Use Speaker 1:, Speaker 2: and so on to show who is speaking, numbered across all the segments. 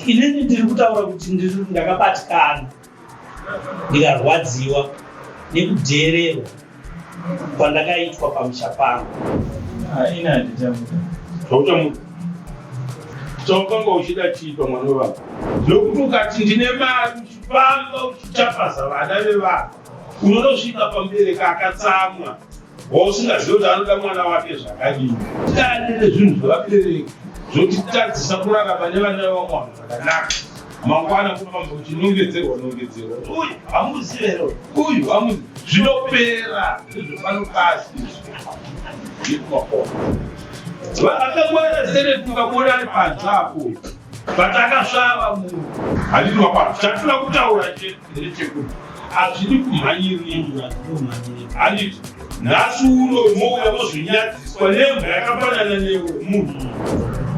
Speaker 1: Inini ndiri kutaura kuti ndakabatikana ndikarwadziwa nekudheererwa kwandakaitwa pamusha pangu.
Speaker 2: Ah, ini handichamuda.
Speaker 3: Zvauchamuda. Chawakanga uchida chii pamwana wevanhu? Nokuti ukati ndine mari uchifamba uchichapaza vana vevanhu, unonosvika pamubereki akatsamwa wausingazivi kuti anoda mwana wake zvakadini. Tane nezvinhu zvevabereki zvotitadzisa kurarama nevana vevamwe vanhu zvakanaka. Mangwana kufamba uchinongedzerwa nongedzerwa uyu hamuzive here uyu hamuzi zvinopera ndezvepano pasi izvi akangwara seneti mukamuona ari panze apo but akasvava munhu handiti makwana chatinoda kutaura chete ndechekuti hazvidi kumhanyirirwa handiti nhasi uno mouya mozvinyadziswa nembwa yakafanana newe munhu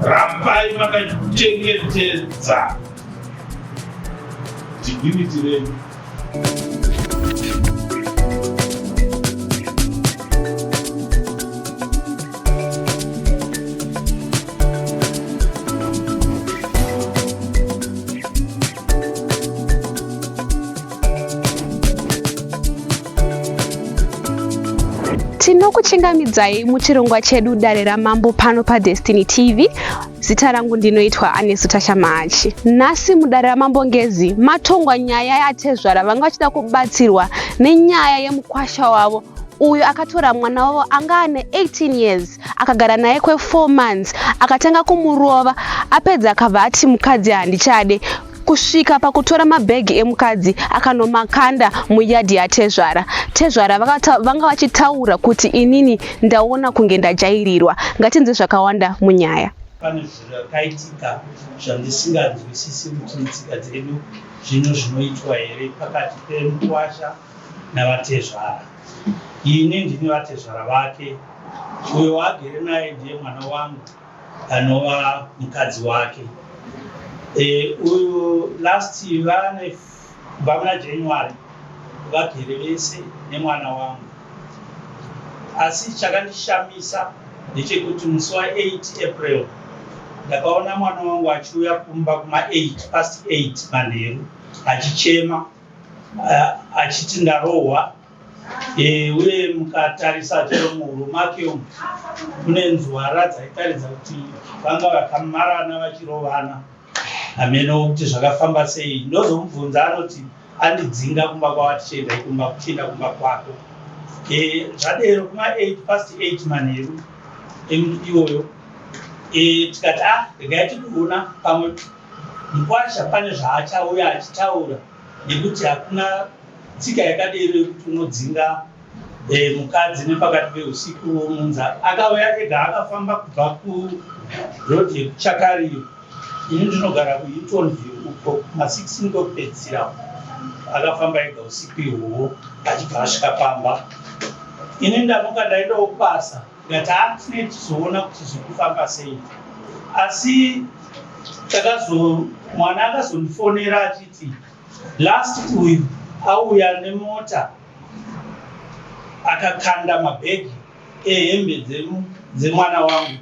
Speaker 3: rambai makachengetedza dignity renyu.
Speaker 4: Tinokuchingamidzai muchirongwa chedu Dare raMambo pano paDestiny TV. Zita rangu ndinoitwa Anesu Tasha Mahachi. Nhasi mudare raMambo Ngezi matongwa nyaya yatezvara vanga vachida kubatsirwa nenyaya yemukwasha wavo uyo akatora mwana wavo anga ane 18 years akagara naye kwe4 months akatanga kumurova apedza akabva ati mukadzi handichade kusvika pakutora mabhegi emukadzi akanomakanda muyadhi yatezvara. Tezvara vanga vachitaura kuti inini ndaona kunge ndajairirwa. Ngatinzwe zvakawanda munyaya.
Speaker 1: Pane zvakaitika zvandisinganzwisisi kuti netsika dzedu zvino zvinoitwa here pakati pemukwasha navatezvara. Ini ndini vatezvara vake, uyo waagere naye ndiye mwana wangu anova mukadzi wake. E, uyu last vane kubva muna January vagere vese nemwana wangu. Asi chakandishamisa ndechekuti musi wa 8 April ndakaona mwana wangu achiuya kumba kuma 8 past 8 manheru achichema achiti ndarohwa e, uye mukatarisa chero muhuro make umu mune nzwara dzaitaridza kuti vanga vakamarana vachirovana hameno kuti zvakafamba sei ndozomubvunza anoti andidzinga kumba kwava tichienda kumba kuchienda kumba kwako e, zvadero kuma 8 past 8 manheru iwoyo e, tikati ah regai tikuona pamwe Mkwasha pane zvaachauya achitaura nekuti hakuna tsika yakadero yekuti unodzinga e, mukadzi nepakati peusiku womunza. Akauya ega akafamba kubva kuroad yekuChakariyo ini ndinogara kuHiltonville uko kuma16 kwekupedzisira akafamba ega usiku ihwohwo achibva asvika pamba ini ndamuka ndaendawo kubasa Ndikati haa tinenge tichizoona kuti zviri kufamba sei asi takazo mwana akazondifonera achiti last uyu auya nemota akakanda mabhegi ehembe dzemwana wangu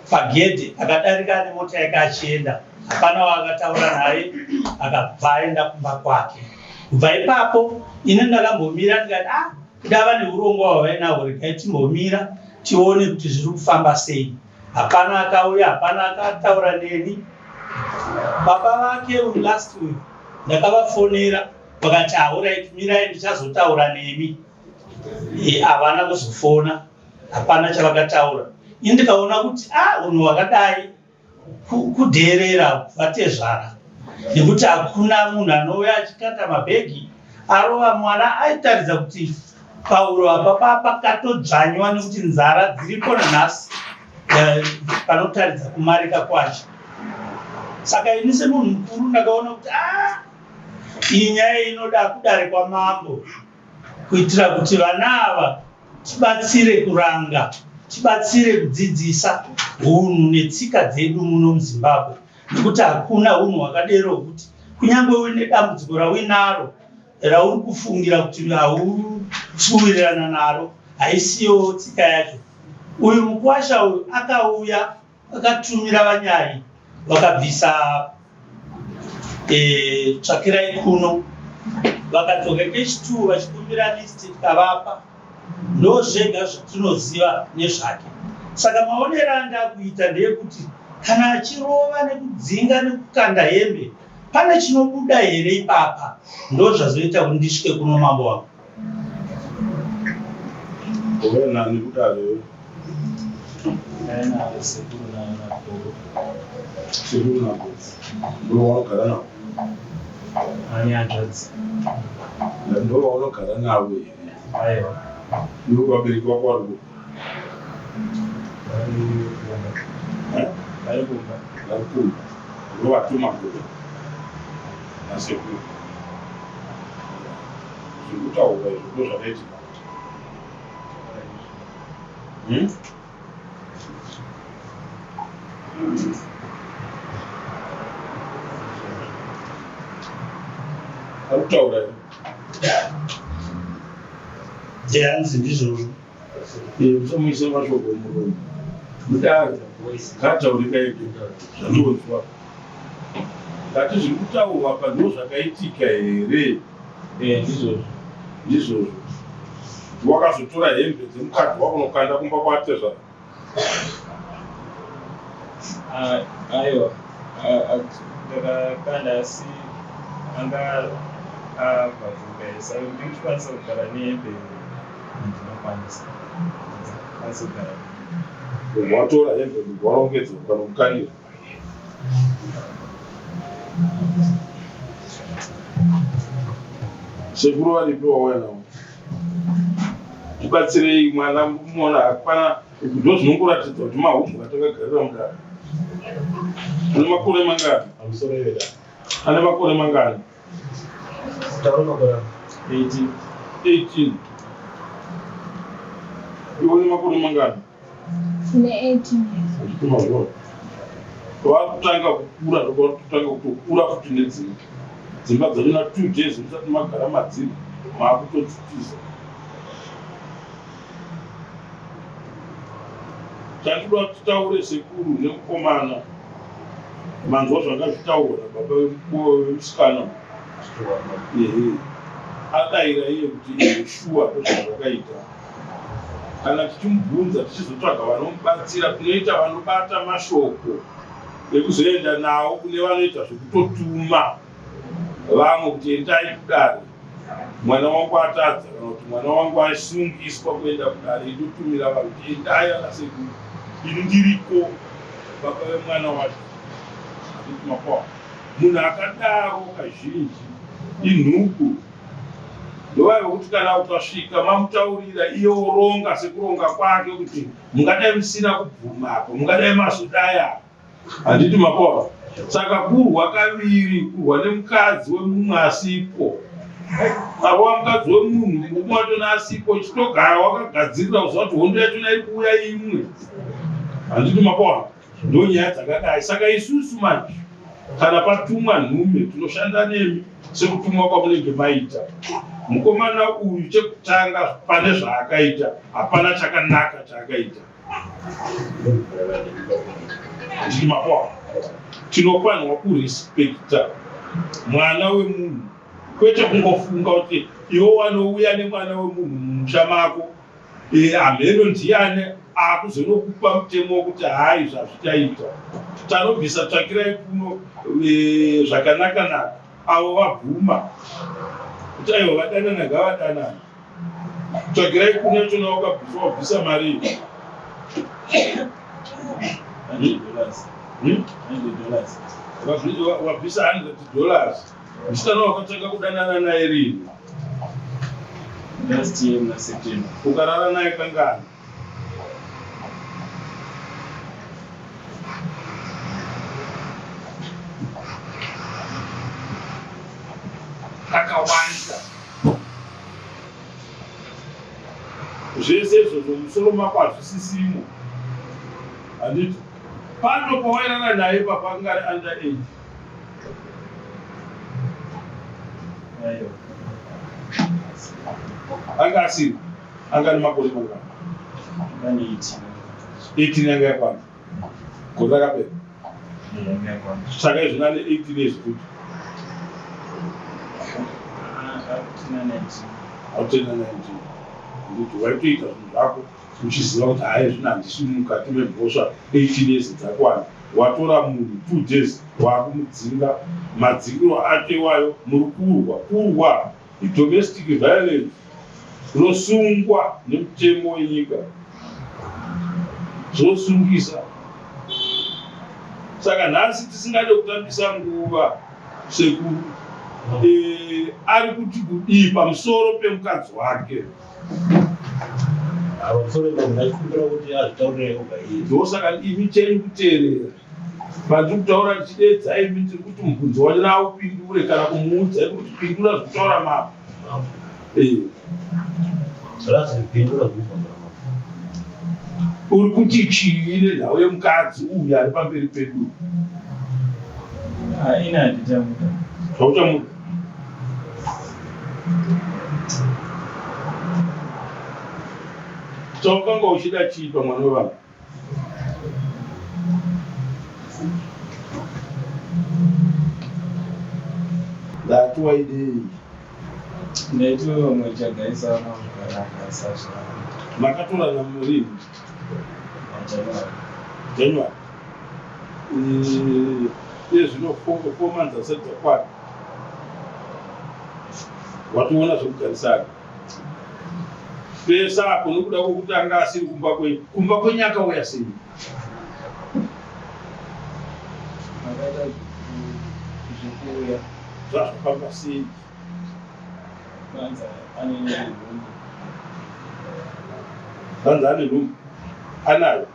Speaker 1: pagedhe akadarika nemota yake achienda hapana waakataura naye akabva aenda kumba kwake kubva ipapo ini ndakambomira ndikati ah Kuda vane hurongwa hwavainahwo regai timbomira tione kuti zviri kufamba sei. Hapana akauya, hapana akataura neni. Baba vake uyu last uyu ndakavafonera vakati ahorait mirai ndichazotaura nemi. Havana kuzofona, hapana chavakataura. Ini ndikaona kuti ah unhu hwakadai Kudheerera vatezvara nekuti hakuna munhu anouya achikanda mabhegi arova mwana aitaridza kuti pauro apa pakatodzvanywa nekuti nzara dziripo nanhasi eh, panotaridza kumarika kwacho saka ini semunhu mukuru ndakaona kuti ah, iyi nyaya inoda kudare kwamambo kuitira kuti vana ava tibatsire kuranga, tibatsire kudzidzisa hunhu netsika dzedu muno muZimbabwe nekuti hakuna hunhu hwakadero hwekuti kunyange uine dambudziko rauinaro rauri kufungira kuti hausi kuwirirana naro haisiyo tsika yacho. Uyu mukwasha uyu akauya akatumira vanyayi vakabvisa Tsvakirai kuno. Vakadzoka kechi2 vachikumbira list, tikavapa. Ndo zvega zvatinoziva nezvake. Saka maonero andakuita ndeyekuti kana achirova nekudzinga nekukanda hembe, pane chinobuda here ipapa? Ndo zvazoita kuti ndisvike kuno, mambo wangu.
Speaker 3: Uve nani kudaro iwe?
Speaker 2: Ndai sekuru nagogo.
Speaker 3: Sekuru nagogo ndo waunogara navo?
Speaker 2: Ane hanzvadzi.
Speaker 3: Ndo vaunogara navo here?
Speaker 2: Aiwa.
Speaker 3: Iwe vabereki vako vari kupi?
Speaker 2: Vari kumba.
Speaker 3: Eh?
Speaker 2: Vari kumba.
Speaker 3: Vari kumba. Ndo vatuma gogo nasekuru. Zviri kutaurwa izvo ndo zvakaitika? Hmm? Ari kutaura here?
Speaker 1: Hanzi ndizvozvo.
Speaker 3: Musamuise mashoko muromo mudare. Ngataurika ege zvandonzwa. Ngati zviri kutaurwa pa ndo zvakaitika here?
Speaker 2: Ndizvozvo.
Speaker 3: Ndizvozvo. Wakazotora hembe dzemukadzi wako nokanda kumba kwatezvara?
Speaker 2: Ah, aiwa. Ah, ah, ndakakanda, asi anga abvaruka, saka kuti ndichikwanisa kugara nehembe ndinokwanisa kwanisa kugara.
Speaker 3: Watora hembe, warongedza, ukanomukandira? Sekuru varipi wauya navo? Tibatsirei, mwana muona hapana. Ndo zvinongoratidza kuti mahumbwe atakagarira mudare. Ane makore mangani?
Speaker 5: Pamusoro iwe.
Speaker 3: Ane makore mangani?
Speaker 5: Taura makore ako.
Speaker 2: 18.
Speaker 3: 18. Iwe une makore mangani?
Speaker 6: Ndine 18 years.
Speaker 3: Achituma. Vakutanga kukura, ndokutanga kutokura futi nedzimba. Dzimba dzachona 2 days musati magara madziri, maakutodzitiza. Chandinoda kuti titaure, sekuru nemukomana, manzwa zvanga zvitaurwa nababa vemusikana. Ehe, adayira iye kuti ehe, shuwa, ndozvazvakaita. Kana tichimubvunza, tichizotsvaga vanomubatsira, tinoita vanobata mashoko ekuzoenda nawo kune vanoita zvekutotuma vamwe kuti endai kudare, mwana wangu atadza, kana kuti mwana wangu asungiswa kuenda kudare. Indotumira vanhu kuti endai ana sekuru, ini ndiriko, baba vemwana wacho. Handiti makwawo? Munhu akadaro kazhinji inhubu. Ndovaiva kuti kana ukasvika mamutaurira, iye oronga sekuronga kwake kuti mungadai musina kubvuma apa, mungadai mazodai apa. Handiti makwawo? Saka kurwa kaviri, kurwa nemukadzi wemumwe asipo. Arova mukadzi wemunhu, murume wachona asipo, chitogara wakagadzirira kuziva kuti hondo yachona iri kuuya imwe. Handiti makwawo? Ndo nyaya dzakadai. Saka isusu manje kana patumwa nhume, tinoshanda nemi sekutumwa kwamunenge maita. Mukomana uyu, chekutanga, pane zvaakaita, hapana chakanaka chaakaita. Nditi makwawo? Tinofanirwa kurespekta mwana wemunhu, kwete kungofunga kuti iwe wanouya nemwana wemunhu mumusha mako, hamheno ndiani akuzonokupa mutemo wekuti hai, zvazvichaita. Tanobvisa tsvakirai kuno zvakanaka-naka. Avo vabvuma kuti aiwa, vadanana, ngavadanana. Tsvakirai kuno yachona wakabvisa, wabvisa mari iyi?
Speaker 2: $100.
Speaker 3: Hmm?
Speaker 2: $100.
Speaker 3: Wabvisa $100. Musikana wakatanga kudanana naye rini?
Speaker 2: Last year muna September.
Speaker 3: Ukarara naye kangani? Kakawanda. Zvese izvozvo musoro mako hazvisisimo, handiti? Pano pawairara naye papa anga ari under age?
Speaker 2: Aiwa.
Speaker 3: Anga asiri? Anga ane makore mangani?
Speaker 2: Ane 18.
Speaker 3: 18 yanga yakwana gore rakapera?
Speaker 2: Yanga yakwana.
Speaker 3: Saka izvona ane 18 years futi.
Speaker 2: Akutena 19.
Speaker 3: Akutena 19. Nditi waitoita zvinhu zvako uchiziva kuti hayi zvino handisi mukati memhosva 18 years dzakwana. Watora munhu 2 days wakumudzinga madzingiro ake iwayo muri kurwa kurwa idomestic violence unosungwa nemutemo wenyika zvosungisa saka nhasi tisingade kutambisa nguva sekuru e, ari kuti kudii pamusoro pemukadzi wake ndosaka imi chenyu kuteerera Pandiri kutaura ndichideedza imi ndiri kuti mubvunzo wacho naupindure kana kumuudza imi kuti pindura zvekutaura mambo. Eh. Uri kuti chii nenhau yemukadzi uyu ari pamberi pedu?
Speaker 2: Ah, ini handichamuda.
Speaker 3: Zvauchamuda? Chawakanga uchida chii pamwana wevanhu? Ndati waidei?
Speaker 2: Ndaiti vamwe chagaisana zvakanaka sazvavo.
Speaker 3: Makatorana rini?
Speaker 2: January.
Speaker 3: January. Iye zvino 4 months asati dzakwana. Watoona zvekugarisana. Pese apo nokuda kwokuti anga asiri kumba kwenyu. Kumba kwenyu akauya sei?
Speaker 2: Makaita zvekuuya.
Speaker 3: Zvazvafamba sei?
Speaker 2: Kwanza ane nhumbu.
Speaker 3: Kwanza ane nhumbu. Anayo.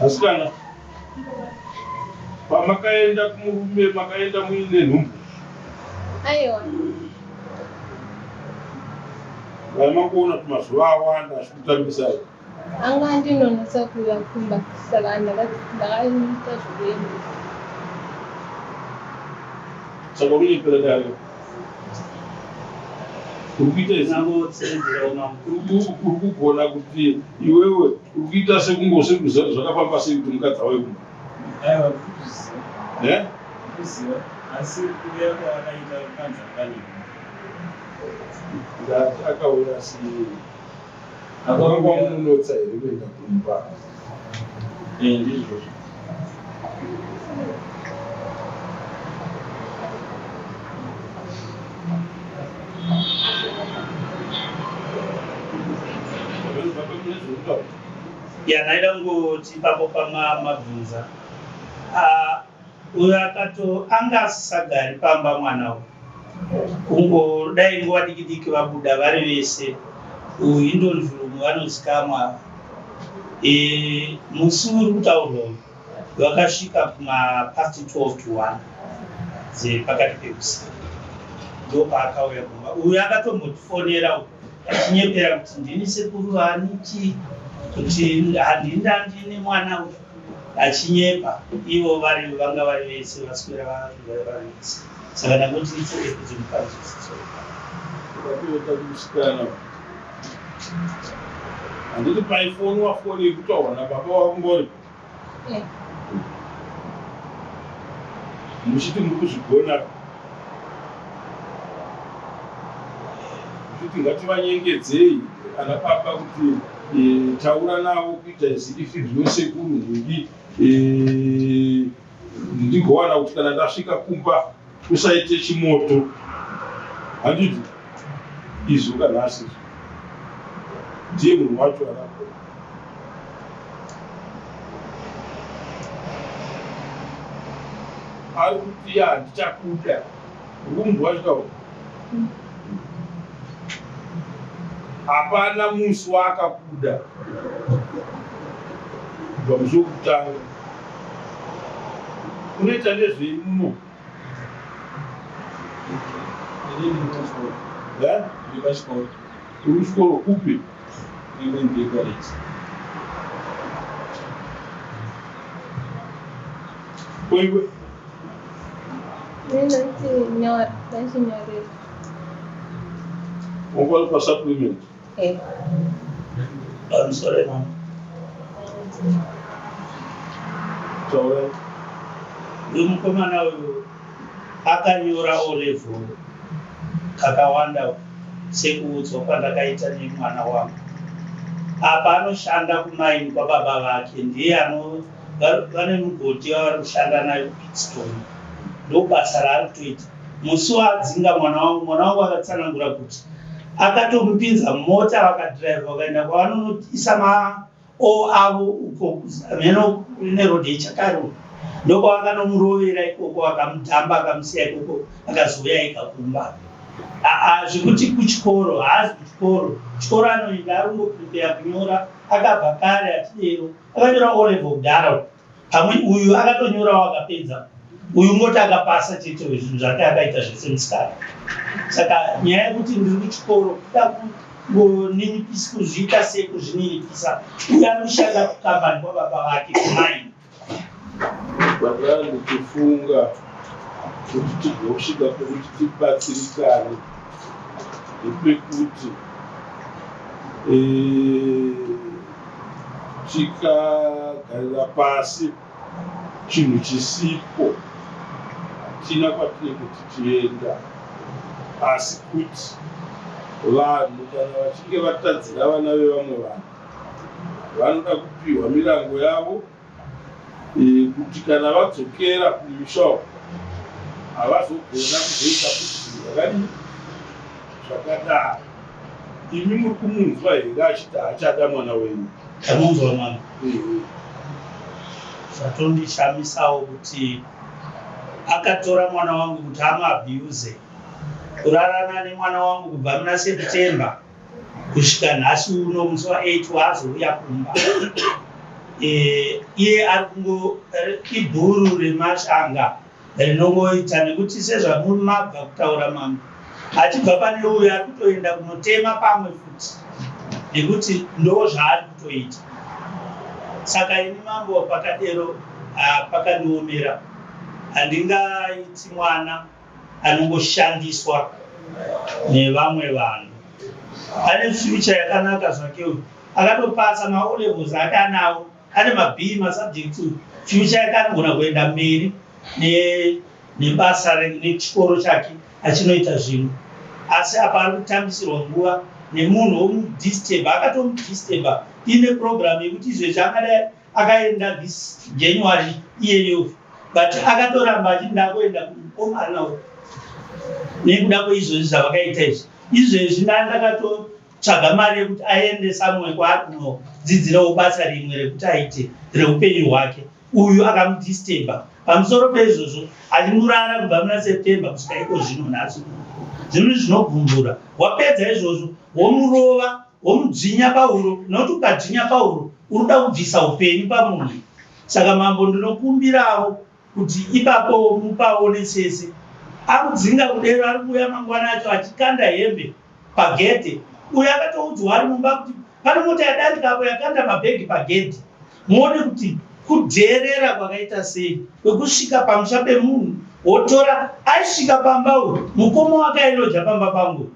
Speaker 3: Asikana, pamakaenda kumurume makaenda muine nhumbu?
Speaker 6: Aiwa.
Speaker 3: Vaimakuona kuti mazuva awanda achikutambisai.
Speaker 6: Anga andinonotsa kuuya kumba saka ndakaita zvekuendesa.
Speaker 3: Saka unonyepera dare. Uri kuita izvi.
Speaker 1: Ndingangotsedzerawo mambo.
Speaker 3: Uri kugona kuti iwewe uri kuita sekunge usiri kuziva kuti zvakafamba sei kuti mukadzi auye kumba.
Speaker 2: Aiwa, kuziva.
Speaker 3: Eh?
Speaker 2: Kuziva. Asi kuuya kwaakaita kwanza pane nhumbu.
Speaker 3: Ndati akauya sei? Akanga wamunonotsa here kuenda kumba?
Speaker 2: Eh, ndizvozvo.
Speaker 3: Baba mune zvekutaura?
Speaker 1: Ya, ndaida kungoti ipapo pamabvunza. Ah, uyo akato anga asisagari pamba mwana uyu. Kungodai nguva diki diki vabuda vari vese. Uyu indonzi vanozikamwa. E, musi uri kutaurwa uyu vakasvika kuma past 12 to 1 dzepakati peusiku ndopaakauya kumba. Uyu akatombotifonera uyu achinyepera kuti ndini sekuru vaniti kuti handini ndandine mwana uyu achinyepa ivo vari vanga vari vese vaswera vari vese saka ndangoti itsoke kuti mupanzwisiso.
Speaker 3: Ukatoita kumusikana. Handiti paifonwa foni yekutaurwa nababa wako ngori
Speaker 6: Eh.
Speaker 3: muchiti muri kuzvigona muchiti ngativanyengedzei ana baba kuti taura navo kuita izi ifi ndinosekuru nhingi ndigowana kuti kana ndasvika kumba kusaite chimoto handiti izvo kanhasi ndiye munhu wacho arapo. Ari kuti ya handichakuda uri munhu wacho kawo hapana musi waakakuda kubva musi wekutanga. Unoita nezvei muno?
Speaker 2: Ini ndiri pachikoro.
Speaker 3: Eh?
Speaker 2: Ndiri pachikoro.
Speaker 3: Uri kuchikoro kupi?
Speaker 2: Ndiri kuMB College.
Speaker 3: Koiwe?
Speaker 6: Ini ndachinyora, ndachinyorera.
Speaker 3: Wanga pasupplement?
Speaker 6: Eh.
Speaker 1: Pamusoro mama.
Speaker 3: Taurai.
Speaker 1: Uyu mukomana uyu akanyora O level kakawanda sekuudzwa kwandakaita nemwana wangu. Apa anoshanda kumaini kwababa vake, ndiye vane mugodhi wavari kushanda nayo kuPitstone, ndobasa raari kutoita. Musi waadzinga mwana wangu, mwana wangu akatsanangura kuti akatomupinza mumota vakadhiraivha vakaenda kwavanonoisa ma o avo uko mheno neroad yechakare uko ndokwavakanomurovera ikoko akamudhamba akamusiya ikoko akazouya ega kumba. Aa zvekuti kuchikoro haazi kuchikoro, chikoro anoenda ari kungoprepare kunyora akabva kare achidero akanyora O level kudhara uko. Pamwe uyu akatonyorawo akapedza uyu ngoti akapasa chete uyu zvinhu zvake akaita zvese musikana. Saka nyaya yekuti ndiri kuchikoro kuda kungoninipisa kuzviita sekuzvininipisa uyu anoshanda kukambani kwababa vake kumaini.
Speaker 3: Baba ndichifunga kuti tigosvika pekuti tibatsirikane ndepekuti eh, tikagarira pasi chinhu chisipo hatina kwatinenge tichienda asi kuti vanhu kana vachinge vatadzira vana vevamwe vanhu vanoda kupiwa mirango yavo kuti kana vadzokera kumisha uko havazogona kuzoita futi zvinhu zvakadii zvakadaro. Imi muri kumunzwa here achiti haachada mwana wenyu?
Speaker 1: Ndamunzwa mama. Zvatondishamisawo kuti akatora mwana wangu kuti amuabuse kurarana nemwana wangu kubva muna September kusvika nhasi uno musi wa 8 waazouya kumba. Iye ari kungo ibhuru remashanga rinongoita nekuti sezvamabva kutaura mambo achibva pane uyu ari kutoenda kunotema pamwe futi nekuti ndo zvaari kutoita. Saka ini mambo pakadero pakandiomera, handingaiti mwana anongoshandiswa nevamwe vanhu. Ane future yakanaka zvake uyu, akatopasa ma O levels ake anawo, ane ma B masubjects uyu, future yake anogona kuenda mberi nebasa nechikoro chake achinoita zvinhu, asi apa ari kutambisirwa nguva nemunhu womudisturba. Akatomudisturba ine program yekuti izvezvi angadai akaenda this January iyeyo, but akatoramba achiti ndakuenda kumukomana uyu nekuda kweizvozvi zvavakaita izvi. Izvezvi ndakatotsvaga mari yekuti aende somewhere kwaari kunodzidzirawo basa rimwe rekuti aite reupenyu hwake. Uyu akamudisturba pamusoro peizvozvo achimurara kubva muna September kusvika iko zvino nhasi. Zvinhu zvinogumbura. Wapedza izvozvo womurova womudzvinya pahuro, nokuti ukadzvinya pahuro uri kuda kubvisa upenyu pamunhu. Saka mambo ndinokumbirawo kuti ipapo mupaonesese. Akudzinga kudero ari kuuya mangwana acho achikanda hembe pagedhe. Uyu akatoudzwa ari mumba kuti pane mota yadarika apo yakanda mabhegi pagedhe. Muone kuti kudheerera kwakaita sei kwekusvika pamusha pemunhu wotora. Aisvika pamba uyu mukoma wake ailoja pamba pangu.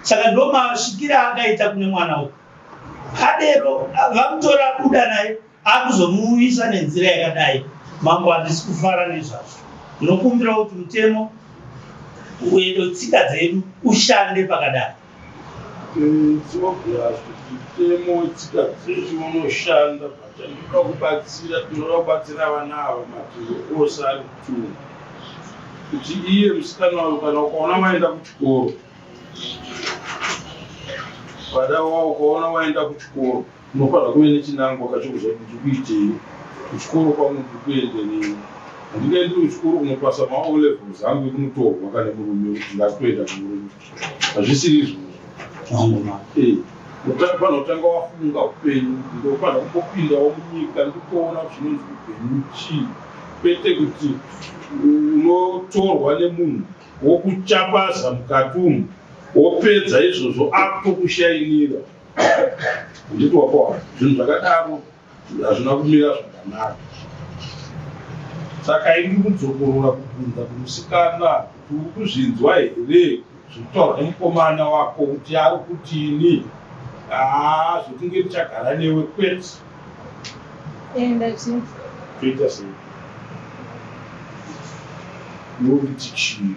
Speaker 1: Saka ndomasvikire aakaita kune mwana uyu. Adero vamutora abuda naye akuzomuuyisa nenzira yakadai. Mambo handisi kufara nezvazvo. Ndinokumbira kuti mutemo wetsika dzedu ushande pakadai.
Speaker 3: It's obvious kuti mutemo wetsika dzedu unoshanda, but tinoda kubatsira, tinoda kubatsira vana ava mativi ose ari kutunga. Kuti iye musikana uyu kana ukaona waenda kuchikoro, vada ukaona waenda kuchikoro unofanira kuve nechinangwa kachokuziva kuti ndiri kuitei kuchikoro kwangu, ndiri kuenderei. Handingaendi kuchikoro kunopasa ma O levels angu ekunotorwa kane murume kuti ndakutoenda kumurume. Hazvisiri izvozvo. Unofanira kutanga wafunga upenyu, ndofanira kumbopindawo munyika ndikuona kuti zvinonzi upenyu chii, kwete kuti unotorwa nemunhu wokuchapaza mukati umu wopedza izvozvo akutokushainira. Handiti wapaona zvinhu zvakadaro hazvina kumira zvakanaka. Saka ini kudzokorora kubvunza kumusikana kuti uri kuzvinzwa here zviri kutaurwa nemukomana wako kuti ari kutini? Haa zvekunge ndichagara newe kwete.
Speaker 6: Ndazvinzwa.
Speaker 3: Toita sei? Iwe uriti chii?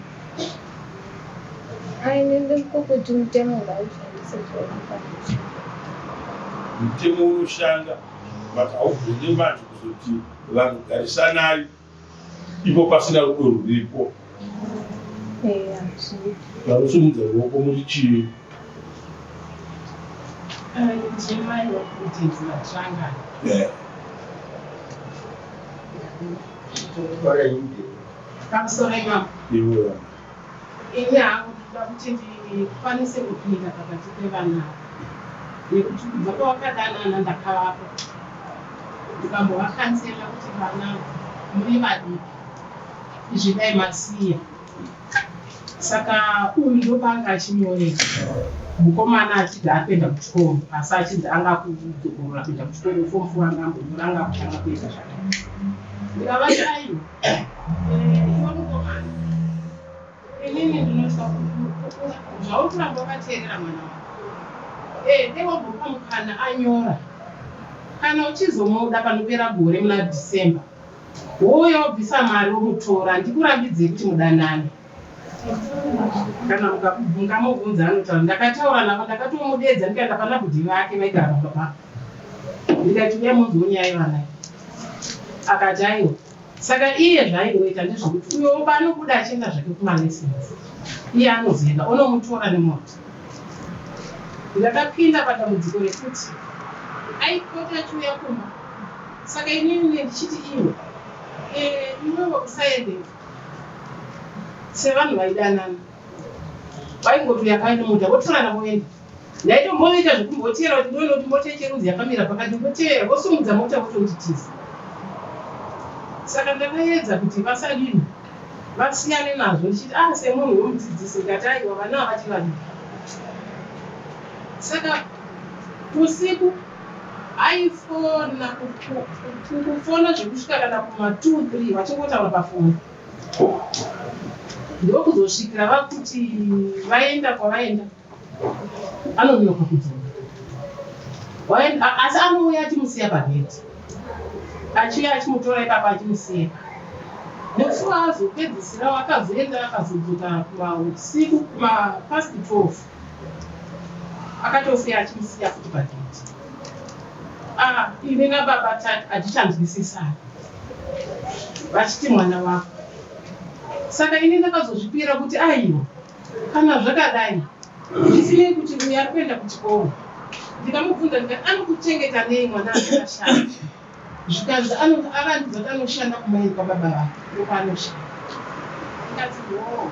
Speaker 6: Aini ndikukuti mutemo ngaushandise zvaunokwanisa.
Speaker 3: Mutemo unoshanda but haubvune manje kuzoti vanhu garisanai ipo pasina rudo ruripo.
Speaker 6: Eya, hazviiti.
Speaker 3: Vanosimudza ruoko muri chii?
Speaker 7: Ndimai wakuti vatrangana. Pamusoro imambo.
Speaker 3: Iwe.
Speaker 7: Ini hangu ndinoda kuti ndikwanise kupinda pakati pevana ava nekuti kubva pavakadanana ndakavapo ndikambovakansela kuti vana muri vadiki izvi dai masiya. Saka uyu ndopaanga achinyorera mukomana achiti akuenda kuchikoro asi achinzi anga kudzokorora kuenda kuchikoro form four anga ambonyora anga kutanga kuita zvakare. Ndikavati aiwa iwe mukomana inini ndinotya zvauri kuramba wakateerera mwana wako dai wambopa mukana anyora kana uchizomuda panopera gore muna December wouya wobvisa mari womutora ndikurambidzei kuti mudanane. Kana mukamubvunza anotaura ndakataura navo ndakatomudeedza ndikaenda pana bhudhi vake vaigara pamba pavo ndikati uyai munzwewo nyaya yevana iyi akati aiwa. Saka iye zvaaingoita ndezvekuti uyo paanobuda achienda zvake kumalessons iye anozoenda onomutora nemota. Ndakapinda padambudziko rekuti aipota achiuya kumba saka inini ndichiti iwe iwewe usaende sevanhu vaidanana vaingotouya paine mota votorana voenda. Ndaitomboita zvekumbotera kuti ndione kuti mota yecherudzi yakamira pakati ndotevera vosimudza mota votonditiza. Saka ndakaedza kuti vasadini vasiyane nazvo ndichiti ah semunhu wemudzidzisi ndikati aiwa vana ava vachiri vadiki. Saka usiku aifona kufona zvekusvika kana kuma 2 3 vachingotaura pafoni. Ndokuzosvikira vakuti vaenda kwavaenda anononoka kudzoka. Asi anouya achimusiya pagedhi. Achiuya achimutora ipapo achimusiya. Musi waazopedzisira akazoenda akazodzoka kumausiku kuma past 12. Akatosiya achimusiya futi pagedhi. Ini nababa hatichanzwisisani. Vachiti mwana wako. Saka ini ndakazozvipira kuti aiwa kana zvakadai zvisinei kuti uyu ari kuenda kuchikoro. Ndikamubvunza ndikati anokuchengeta nei mwana akashanda. Zvikanzi avandiudza kuti anoshanda kumaini kwababa vake ndopaanoshanda. Ndikati hoo.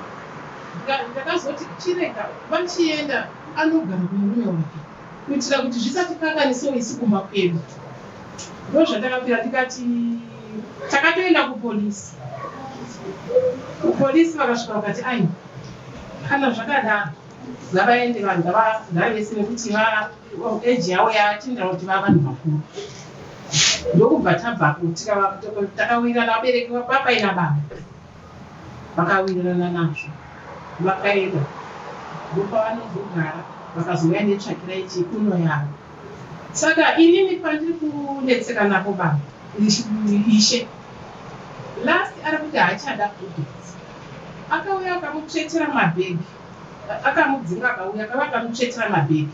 Speaker 7: Ndakazoti chirega vachienda anogara kumurume wake kuitira kuti zvisatikanganisewo isu kumba kwedu. Ndozvatakapira tikati takatoenda kupolisi. Kupolisi vakasvika vakati aiwa kana zvakadaro ngavaende vanhu ngavagare vese nekuti eji yavo yatendera kuti vava vanhu vakuru. Ndokubva tabvapo takawirirana vabereki vapapai nababa vakawirirana nazvo vakaenda ndopavanozogara vakazouya netsvakirai chikuno yavo. Saka inini pandiri kunetseka napo baba ishe last ari kuti haachada Prudence. Akauya akamutsvetera mabhegi akamudzinga akauya akava akamutsvetera mabhegi.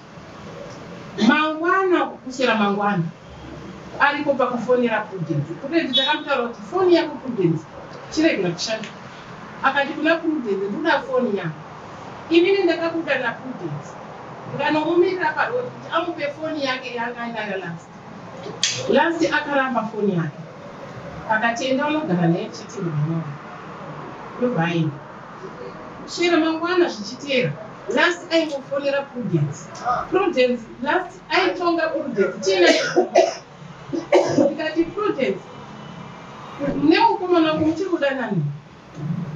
Speaker 7: Mangwana kuswera mangwana aripo pakufonera Prudence. Prudence takamutaura kuti foni yako Prudence chiregera kushanda. Akati kuna Prudence ndoda foni yangu. Inini ndakabuda naPrudence ndikanomumirira parodi kuti amupe foni yake yaanga ainayo last. Last akaramba foni yake. Akati enda unogara naye chete mwana wangu. Ndobva aenda. Kuswera mangwana zvichiteera last aingofonera Prudence. Prudence last aitonga Prudence tiina ndikati Prudence nemukomana wangu muchiri kudanana.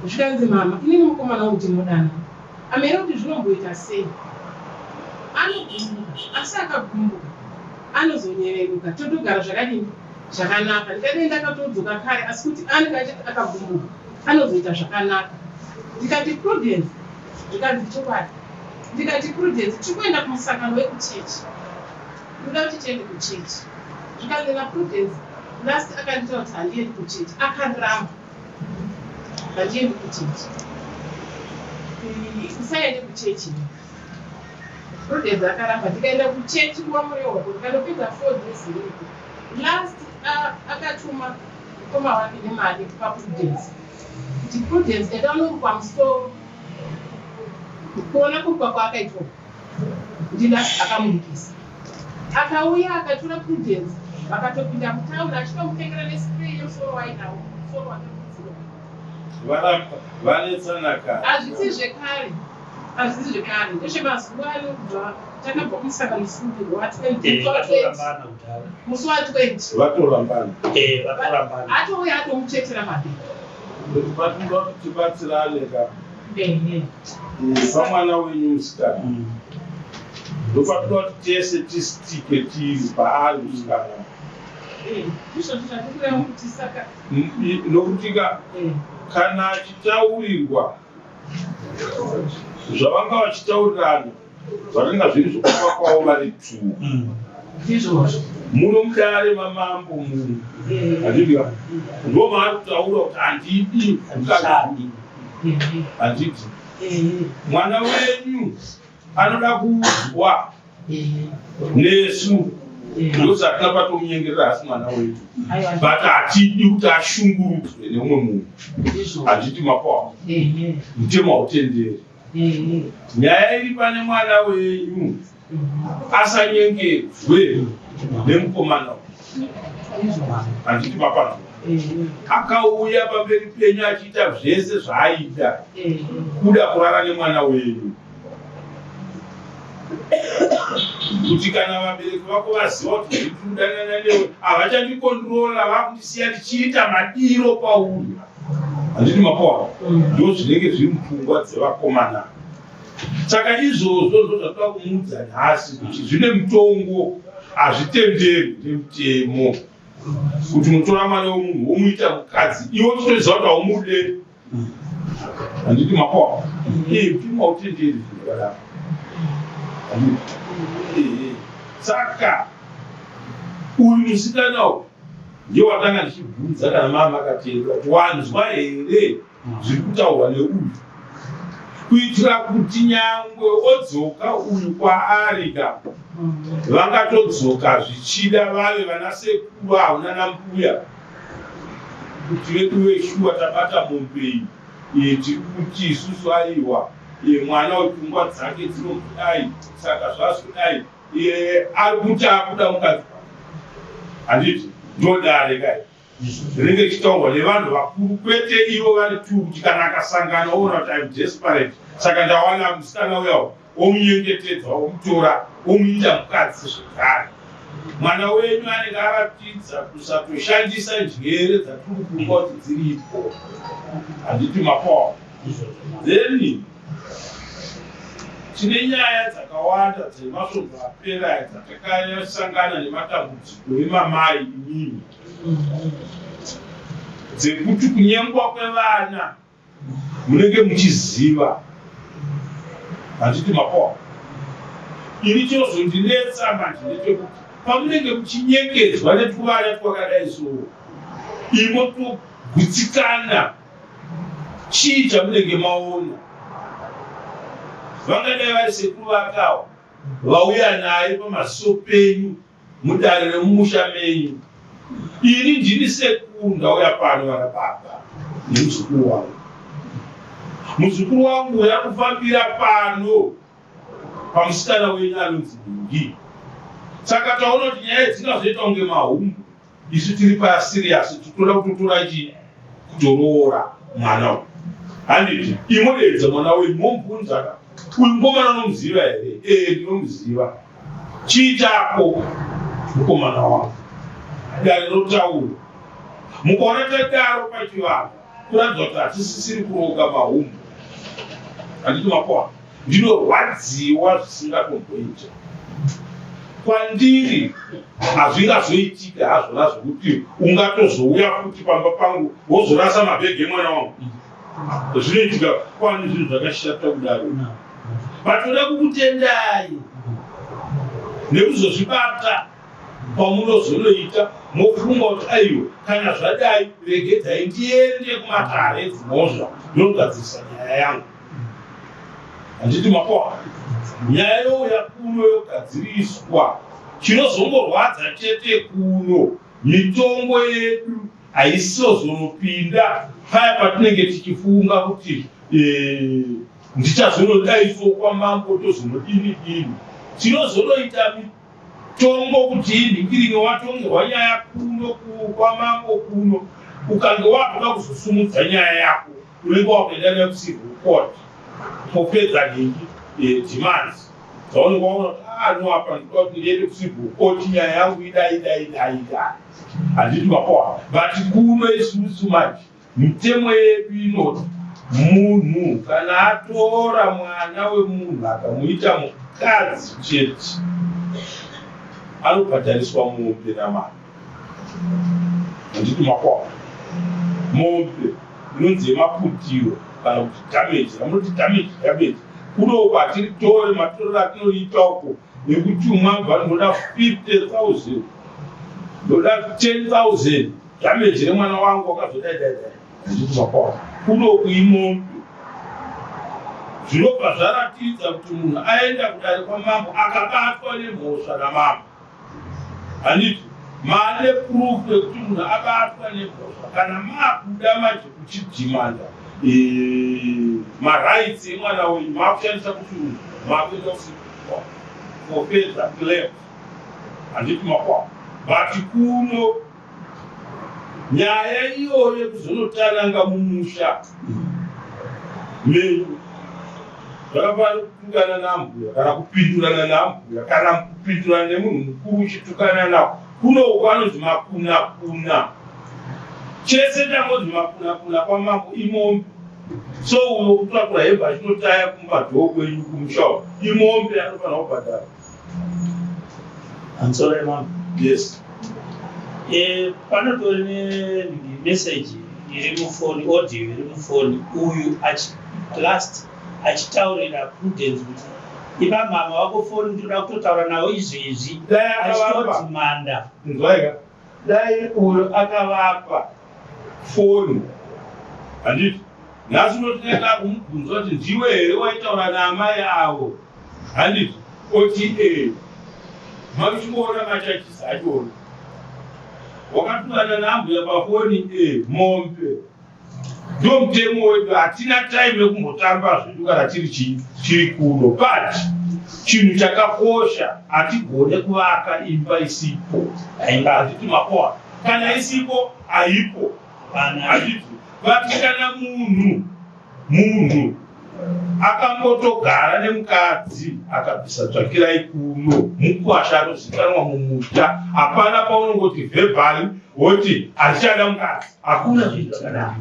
Speaker 7: Zvikanzi mama inini mukomana wangu tinodana. Amene kuti zvinomboita sei. Anogumbuka asi akagumbuka anozonyevenuka totogara zvakadini zvakanaka. Ndikadai ndakatodzoka kare asi kuti anenge achiti akagumbuka anozoita zvakanaka. Ndikati Prudence zvikanzi chokwadi. Ndikati Prudence tiri kuenda kumusangano wekuchechi. Ndoda kuti tiende kuchechi. Zvikanzi naPrudence last akanditaura kuti handiendi kuchechi akaramba. Handiendi kuchechi. Usaende kuchechi. Prudence akaramba ndikaenda kuchechi nguva murehoko ndikandopedza 4 days iriko. Last akatuma mukoma wake nemari kupa Prudence kuti, "Prudence, enda unorukwa musoro." Kuona kurukwa kwaakaitwa ndilast akamurukisa. Akauya akatora Prudence, vakatopinda mutauni achitomutengera nespray yemusoro wainawo, musoro wakakudzirwa.
Speaker 3: Varapa vanetsana kare.
Speaker 7: Hazvisi zvekare, hazvisi zvekare, ndezvemazuva ano. Kubva takabva kumusangano sungirwa
Speaker 1: Vatorambana kudhara.
Speaker 7: Musi wa20.
Speaker 3: Vatorambana.
Speaker 1: Vatorambana.
Speaker 7: Atouya atomutsvetera mabhegi.
Speaker 3: Patinoda kuti tibatsirane ka
Speaker 7: Ehe.
Speaker 3: Pamwana wenyu musikana, ndopatoda kuti tese tistike tiri paari musikana.
Speaker 7: Ndizvozvo zvandikureva kuti saka
Speaker 3: Nokuti ka kana achitaurirwa zvavanga vachitaurirana, zvakanga zviri zvokufa kwavo vari two.
Speaker 7: Ndizvozvo.
Speaker 3: Muno mudare mamambo muno, handiti? Ndo maari kutaura kuti handidi mukadzi.
Speaker 1: Handichadi.
Speaker 3: Handiti mwana wenyu anoda kuudzwa nesu, ndosaka patomunyengerera. Hasi mwana wedu,
Speaker 7: Aiwa.
Speaker 3: but hatidi kuti ashungurudzwe neumwe munhu.
Speaker 7: Ndizvozvo.
Speaker 3: Handiti mapawa? Mutemo hautenderi. Nyaya iri pane mwana wenyu asanyengedzwe nemukomana uyu. Handiti mapano? Akauya pamberi penyu achiita zvese zvaaida, kuda kurara nemwana wenyu, kuti kana vabereki vako vaziva kuti ndiri kudanana newe, havachandikondrola, vakundisiya ndichiita madiro pauri. Handiti mapawa? Ndo zvinenge zviri mupfungwa dzevakomana. Saka izvozvo ndo zvatoda kumuudza nhasi, kuti zvine mutongo, hazvitenderwi nemutemo kuti unotora mwana wemunhu womuita mukadzi, iwe uchitoziva kuti haumude. Handiti mapawa? Mutemo hautenderi zvinhu zvakadaro. Handiti? Saka uyu musikana uyu ndiye watanga ndichibvunza kana mama akatenda kuti wanzwa here zviri kutaurwa neuyu, kuitira kuti nyangwe odzoka uyu kwaari ka, vangatodzoka zvichida vave vana sekuru avo nana mbuya, kuti vedu veshuwa tabata mombe iyi. Tiri kuti isusu aiwa, mwana wepfungwa dzake dzinokudai, saka zvazodai, ari kuti akuda mukadzi, handiti? Ndodare kai rinenge richitaurwa nevanhu vakuru, kwete ivo vari tu, kuti kana akasangana oona kuti I'm desperate, saka ndawana musikana uyawo, omunyengetedza, omutora, omuita mukadzi zvekare. Mwana wenyu anenge aratidza kusatoshandisa njere dzatiri kufunga kuti dziripo. Handiti mapawa? Then tine nyaya dzakawanda dzemasvondo apera aya dzatakasangana nematambudziko emamai imimi, dzekuti kunyengwa kwevana munenge muchiziva. Handiti mapawa? Ini chozondinetsa manje ndechekuti pamunenge muchinyengedzwa netuvana twakadai so, imotogutsikana, chii chamunenge maona? Vangadai vari sekuru vakawa vauya naye pamaziso penyu mudare remumusha menyu. Ini ndini sekuru, ndauya pano vana baba nemuzukuru wangu. Muzukuru wangu yakufambira pano pamusikana wenyu anonzi Ningi. Saka taona kuti nyaya dzingazoita kunge mahumbu, isu tiri paserious, titoda kutotora chii, kutoroora mwana uyu, handiti? Imodedza mwana wenyu, momubvunza ka, "Uyu mukomana unomuziva here?" "Ee, ndinomuziva." "Chii chako mukomana wangu?" Dare rotaura. Mukaona tadaro pachivanhu, kuratidza kuti hatisisiri kuroka mahumbu. Handiti mapoa? Ndinorwadziwa zvisingatomboita. Kwandiri hazvingazoitika hazvona zvokuti ungatozouya futi pamba pangu wozorasa mabhegi emwana wangu. Zvinoitika kwani zvinhu zvakashata kudaro? Vatoda kukutendai nekuzozvibata. Kwamunozonoita mofunga kuti aiwa, kana zvadai regedzai ndiende kumatare edzimhosva ndinogadzirisa nyaya yangu. Handiti makoa? Nyaya youya kuno yogadziriswa. Chinozongorwadza chete kuno, mitongo yedu haisozonopinda paya patinenge tichifunga kuti ndichazonodaiso kwamambo tozonodini dini. Tinozonoita mitongo kuti inhingiringe watongerwa nyaya kuno kwamambo kuno, ukange wakuda kuzosumudza nyaya yako unenge wakuenda nayo kucivil court popedza nhingi demands dzaunenge waona kuti no, apa ndikuda kuti ndiende kucivil court, nyaya yangu idai idai idai idai. Handiti makoa? But kuno isusu manje mitemo yedu inoti munhu kana atora mwana wemunhu akamuita mukadzi chete anobhadhariswa mombe namari. Handiti makoa? Mombe inonzi yemaputiro kana kuti damage, ramunoti damage. Damage kunoko hatiritore matorero atinoita uko nekuti umabva ndoda 50,000, ndoda 10,000 damage remwana wangu wakazodai dai dai. Handiti makoa? Kunoku imombe. Zvinobva zvaratidza kuti munhu aenda kudare kwamambo akabatwa nemhosva namambo, handiti? Maane proof yekuti munhu abatwa nemhosva. Kana maakuda manje kuchidhimanda marights emwana wenyu, maakushandisa kuti maakuenda for further claims. Handiti makwa? But kuno nyaya iyoyo yekuzonotananga mumusha menyu zvakafanana kutukana nambuya kana kupindurana nambuya kana kupindurana nemunhu mukuru uchitukana nawo. Kuno uko anonzi makunakuna. Chese changonzi makunakuna kwamambo imombe. So uyo kutakura hembe achinotaya kumadhoo kwenyu kumusha uko imombe, anofanira kubhadhara.
Speaker 1: Pamusoro yemambo.
Speaker 3: Yes.
Speaker 1: Panotori nemeseji iri mufoni, audio iri mufoni, uyu last achitaurira Prudence kuti ipa mama wako foni, ndoda kutotaura navo izvezvi.
Speaker 3: Dai akavapa.
Speaker 1: Achitodhimanda.
Speaker 3: Nzwaika, dai uyo akavapa foni, handiti nhasi unotinenge akumubvunza kuti ndiwe here waitaura naamai avo, handiti? Oti e. Mamuchingoona machachisa achona wakatukana naambuya pafoni, e mombe. Ndo mutemo wedu. Hatina time yekumbotamba zvedu kana tiri chii, tiri kuno. But chinhu chakakosha, hatigone kuvaka imba isipo. Handiti makoa? Kana isipo haipo, handiti? But kana munhu akambotogara nemukadzi akabvisa tsvakirai kuno, mukwasha anozikanwa mumusha. Hapana paunongoti verbally woti handichada mukadzi. Hakuna zvinhu zvakadaro.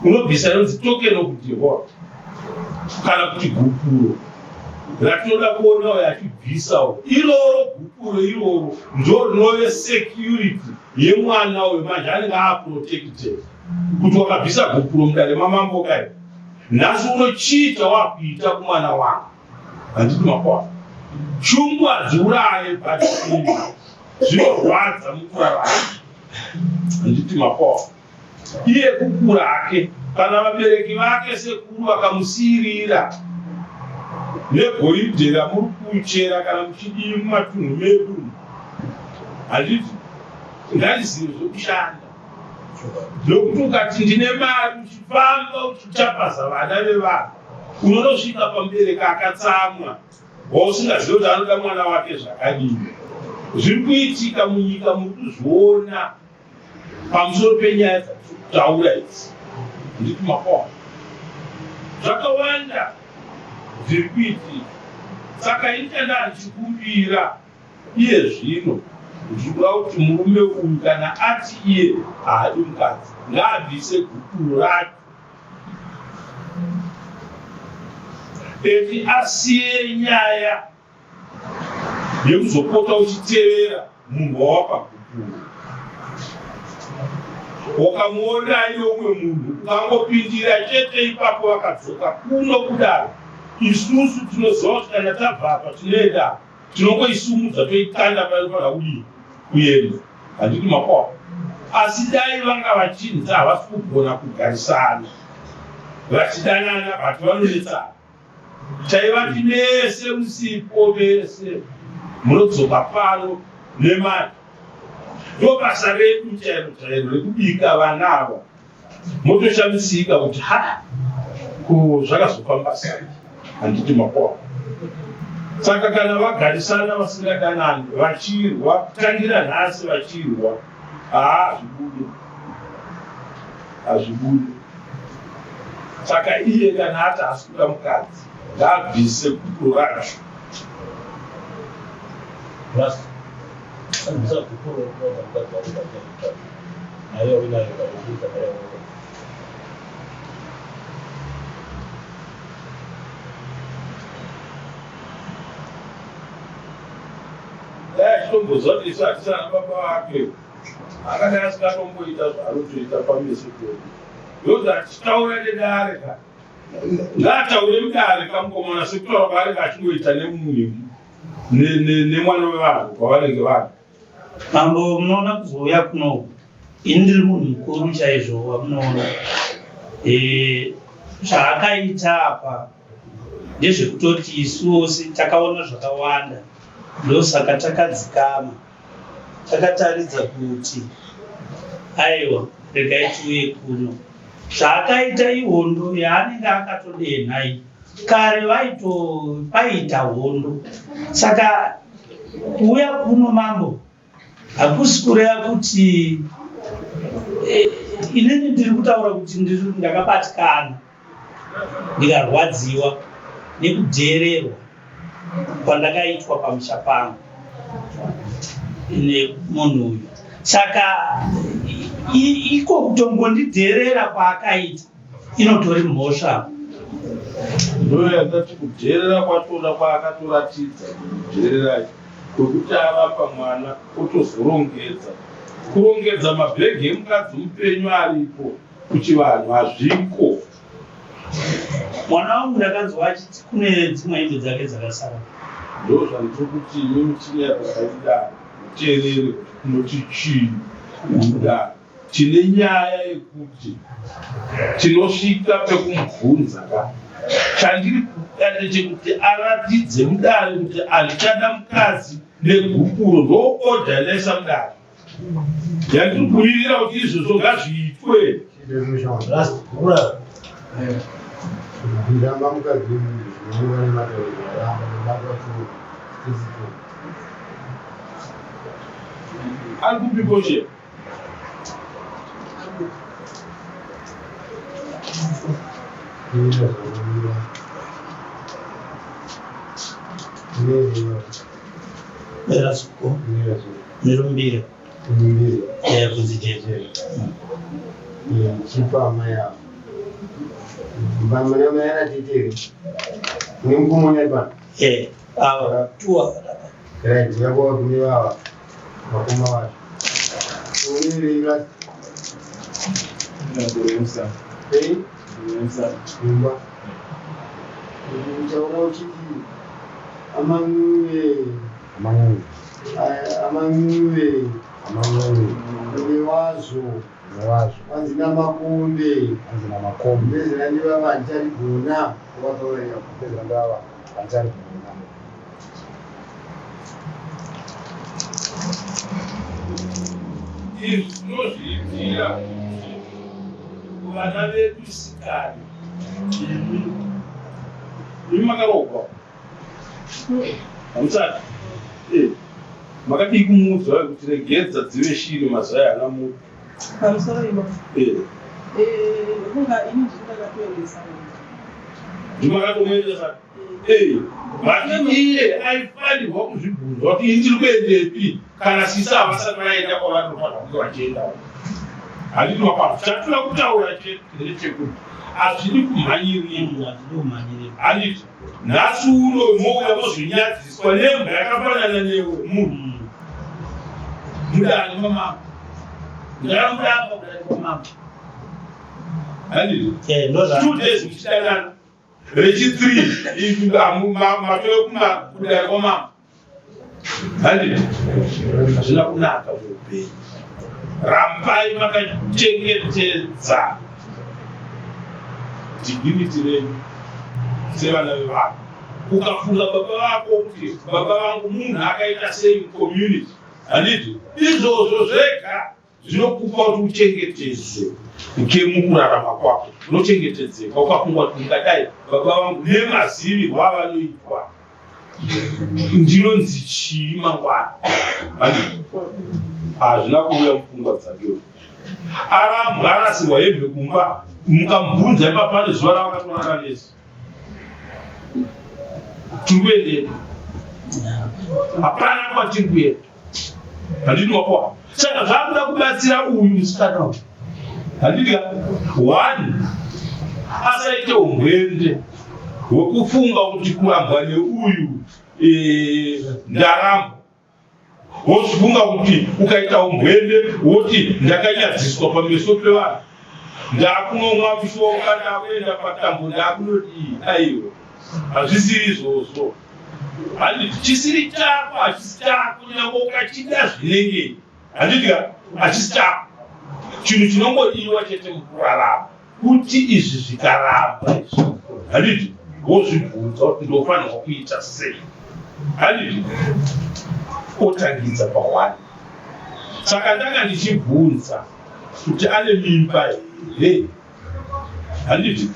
Speaker 3: Unobvisa inonzi token of divorce kana kuti gupuro ratinoda kuona uyo achibvisawo iroro. Gupuro iroro ndo rinove security yemwana uyo. Manje anenge aprotected kuti wakabvisa gupuro mudare mamambo kai, nhasi unochiita wakuita kumwana wangu. Handiti makoa? Shungu hadziuraye, but zvinorwadza mukurarama. Handiti makoa? Iye kukura hake, kana vabereki vake sekuru vakamusiyirira negoridhe ramuri kuchera kana muchidii mumatunhu medu, handiti? Ngarizive zvekushanda, nokuti ukati ndine mari uchifamba uchichapaza vana vevanhu, unonosvika pamubereki akatsamwa wausingazivi kuti anoda mwana wake zvakadini. Zviri kuitika munyika muri kuzviona pamusoro penyaya dzatiri kutaura idzi. Nditi makoa, zvakawanda zviri kuitika. Saka ini chandaa ndichikumbira iye zvino, ndikuda kuti murume uyu kana ati iye haadi mukadzi, ngaabvise gupuro racho eti asiye nyaya yekuzopota uchitevera munhu wawapa gupuro. Wakamuona aine umwe munhu, ukangopindira chete ipapo vakadzoka kuno kudaro, isusu tinoziva kuti kana tabva apa tinoenda, tinongoisumudza toikanda painofanira kudii. Kuenda handiti makoa, asi dai vanga vachinzi havasi kugona kugarisana vachidanana, but vanonetsana, taivati mese musipo vese munodzoka pano nemari. Ndo basa redu chairo chairo rekubika vana ava. Motoshamisika kuti ha, ko zvakazofamba sei? Handiti makoa? Saka kana vagarisana vasingadanani, vachirwa kutangira nhasi, vachirwa, haa, hazvibude, hazvibude. Saka iye kana ati haasi kuda mukadzi, ngaabvise gupuro racho.
Speaker 5: Abvisa gupuro rekunoza mukadzi wako pachena, mari yauinayo kana uchiita mari yaunoda.
Speaker 3: Dai achitomboziva kuti isu hatisi ana baba vake, akadai asingatomboita zvaanotoita pameso pedu. Ndokuti achitaura nedare ka, ngaataure mudare kamukomana, sekutaura kwaanenge achingoita nemunhu nemwana wevanhu kwavanenge vari.
Speaker 1: Mambo, munoona kuzouya kunoku, ini ndiri munhu mukuru chaizvo wamunoona. Zvaakaita apa ndezvekutoti isuwo takaona zvakawanda, ndosaka takadzikama, takataridza kuti aiwa, regai tiuye kuno. Zvaakaita ihondo yaanenge akatodenha iyi. Kare vaito paita hondo, saka kuuya kuno, mambo, hakusi kureva kuti inini ndiri kutaura kuti ndakabatikana, ndikarwadziwa nekudheererwa kwandakaitwa pamusha pangu nemunhu uyu. Saka iko kutongondidheerera kwaakaita inotori mhosva.
Speaker 3: Ndo yandati kudheerera kwachona kwaakatoratidza, kudheerera kwekuti aramba mwana, otozorongedza, kurongedza mabhegi emukadzi mupenyu aripo. Kuchivanhu hazviko.
Speaker 1: Mwana wangu ndakanzwa achiti kune dzimwe hembe dzake dzakasara.
Speaker 3: Ndo zvandiri kuti imi muchinyararaidaro, muteerere kuti kunoti chii mudaro. Tine nyaya yekuti tinosvika pekumubvunza ka. Chandiri kuda ndechekuti aratidze mudare kuti handichada mukadzi negupuro. Ndo order yandaisa mudare yandiri kumirira kuti izvozvo ngazviitwe.
Speaker 8: Ramba mukadzi zvinonga nematauriro aramba nobatwa churu.
Speaker 3: Ari kupiko che?
Speaker 8: Mira zvanomira. Mira.
Speaker 1: Berasuko.
Speaker 8: Mira zvanomira.
Speaker 1: Mirumbira.
Speaker 8: Mbiri.
Speaker 1: Kunzi jeje.
Speaker 8: Chipa amai avo. Muna mai anatete nemukomana pano.
Speaker 1: Ava tuwa varapa.
Speaker 8: Right, yakuva kune vava vakoma vacho. Unoerera ei imba. Utaura uchiti amanguve
Speaker 9: Aman'u,
Speaker 8: amanguve
Speaker 9: aman'u,
Speaker 8: newazvo
Speaker 9: newazvo,
Speaker 8: wanzi namakombe
Speaker 9: hanzi namakombe,
Speaker 8: ndezera ndivava handicharigona wataura ipapo.
Speaker 9: ndezera ndava handicharigona.
Speaker 3: Izvi tinozviitira kuti vana vedu sikani, imi imi makaroorwa hamusati? Makadii kumuudza kuti regedza dzive shiri mazai ana mupi?
Speaker 7: Pamusoro ivo. Kunga ini ndini ndakatoendesa munhu.
Speaker 3: Ndimakatomuendesa, but iye aifanirwa kuzvibvunzwa kuti ini ndiri kuendepi kana sisi havasati vaenda kwavanofanira kunge vachiendawo. Handiti mapano chatinoda kutaura chete ndechekuti hazvidi kumhanyirira.
Speaker 1: Hazvidi kumhanyirira.
Speaker 3: Handiti nhasi uno mouya mozvinyadziswa nembwa yakafanana newe, munhu mudare mamambo.
Speaker 1: Ndakamuramba kudare kwamambo.
Speaker 3: Handiti
Speaker 1: Ndozva
Speaker 3: 2 days muchidanana, rechi 3 matove kudare kwamambo. Handiti hazvina kunaka muupenyu. Rambai makachengetedza dignity renyu sevana vevanhu. Ukafunga baba vako kuti baba vangu munhu akaita sei mucommunity, handiti izvozvo zvega zvinokupa kuti uchengetedzwe mukurarama kwako. Unochengetedzeka ukafunga kuti ndingadai baba vangu nemazivirwo avanoitwa ndinonzi chii mangwana. Hazvina kuuya mupfungwa dzake. Arambwa arasirwa hembe kumba, mukamubvunza ipapo pane zuva ravakatorara nesi. Tiri kuendepi? Hapana kwatiri kuenda. Handiti wakoa. Saka zvakuda kubatsira uyu musikana uyu. Handiti ka? One, asaite umbwende hwekufunga kuti kurambwa neuyu ndarambwa. Wozifunga kuti ukaita umbwende woti ndakanyadziswa pameso pevanhu, ndakunomwa mishonga, ndakuenda patambo, ndakunodii. Aiwa, hazvisiri izvozvo. Handiti chisiri chako hachisi chako, nyangwe ukachida zvinengei. Handiti ka? Hachisi chako. Chinhu chinongodiwa chete mukurarama kuti izvi zvikaramba izvi, handiti wozvibvunza kuti ndofanirwa kuita sei, handiti otangidza pahwani. Saka ndanga ndichibvunza kuti ane mimba here, handiti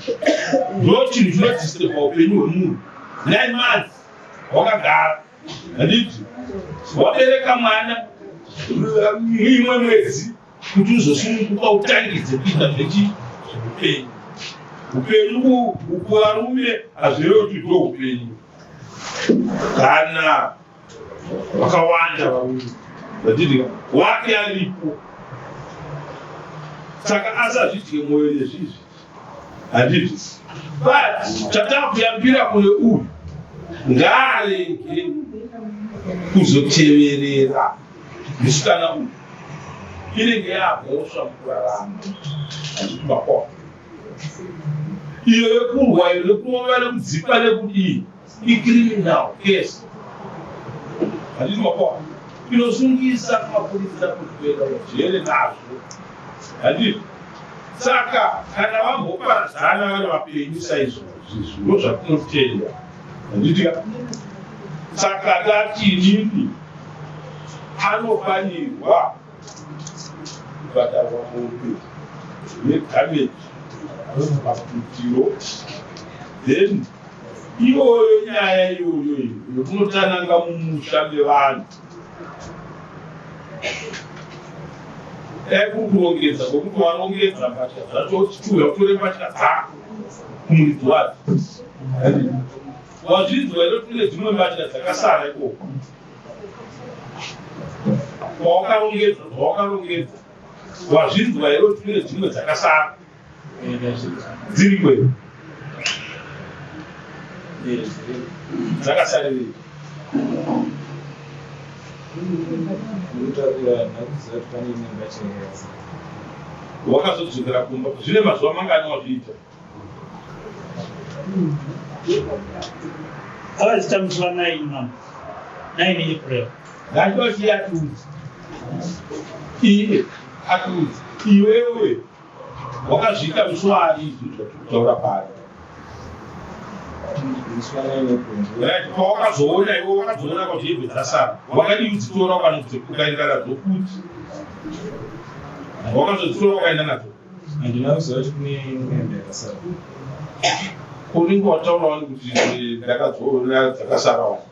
Speaker 3: ndo chinhu chinodisturba upenyu hwemunhu. 9 months wakagara, handiti wabereka mwana imwe mwedzi kuti uzosununguka utangidze kuita zvechi zveupenyu. Upenyu kuvarume hazvirevi kuti ndo upenyu. Kana vakawanda varume handiti wake aripo, saka asazvidye mwoyo nezvizvi, handiti. But chatakuyambira kune uyu, ngaarege kuzoteverera musikana uyu, inenge yamhosva mukurarama. Handiti makwa iyo yekurwa iyo nekurova nekudzipa nekudii icriminal case, handiti makwa inosungisa kumapurisa kuti kuenda kujere nazvo, handiti. Saka kana vamboparadzana vari vapenyu saizvozvi, ndo zvatinotenda, handiti ka? Saka tati inini anofanirwa kubhadharwa mombe nedamage pabutiro, then iyoyo nyaya iyoyo yekunotananga mumusha mevanhu dai kuri kurongedza kwekuti warongedza mbatya dzacho chiuya utore mbatya dzako kumuridzi wadzo. Wazvinzwa here kuti kune dzimwe mbatya dzakasara ikoko kwawakarongedza zvawakarongedza? Wazvinzwa here kuti kune dzimwe dzakasara dziri kwenu dzakasarirei? Wakazodzokera kumba zvine mazuva mangani wazviita?
Speaker 1: Akazita musi wa 9 mama, 9 April.
Speaker 3: Ngandoti atiudze iye, atiudze iwewe wakazviita musi waani izvi zvatiri kutaura pano? Right, pawakazoona iwe wakazoona kuti hembe dzasara, wakadii kudzitora ukaenda nadzo futi? Wakazodzitora ukaenda nadzo?
Speaker 2: Handina kuziva kuti kune hembe yakasara.
Speaker 3: Unenge wataura wani kuti ndakazoona dzakasara wani.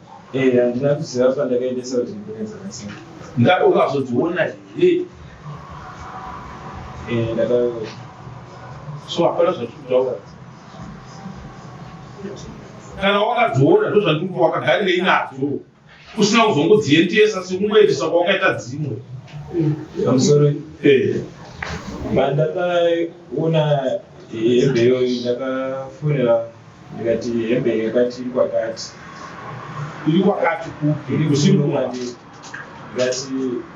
Speaker 2: Handina kuziva pandakaendesa kuti kune dzakasara.
Speaker 3: Nga ukazodziona here?
Speaker 2: Ndakaona.
Speaker 3: So hapana zvatiri kutaura. Kana wakadziona ndozvandiri kuti wakagarirei nadzo usina kuzongodziendesa sekungoendesa kwawakaita dzimwe.
Speaker 2: Pamusoro pandakaona hembe iyoyo ndakafonera ndikati hembe yakati iri kwakati.
Speaker 3: Iri kwakati kupi?
Speaker 2: Iri
Speaker 3: Kusiri
Speaker 2: kuno
Speaker 3: kumba.
Speaker 2: kwandiri. Ndikati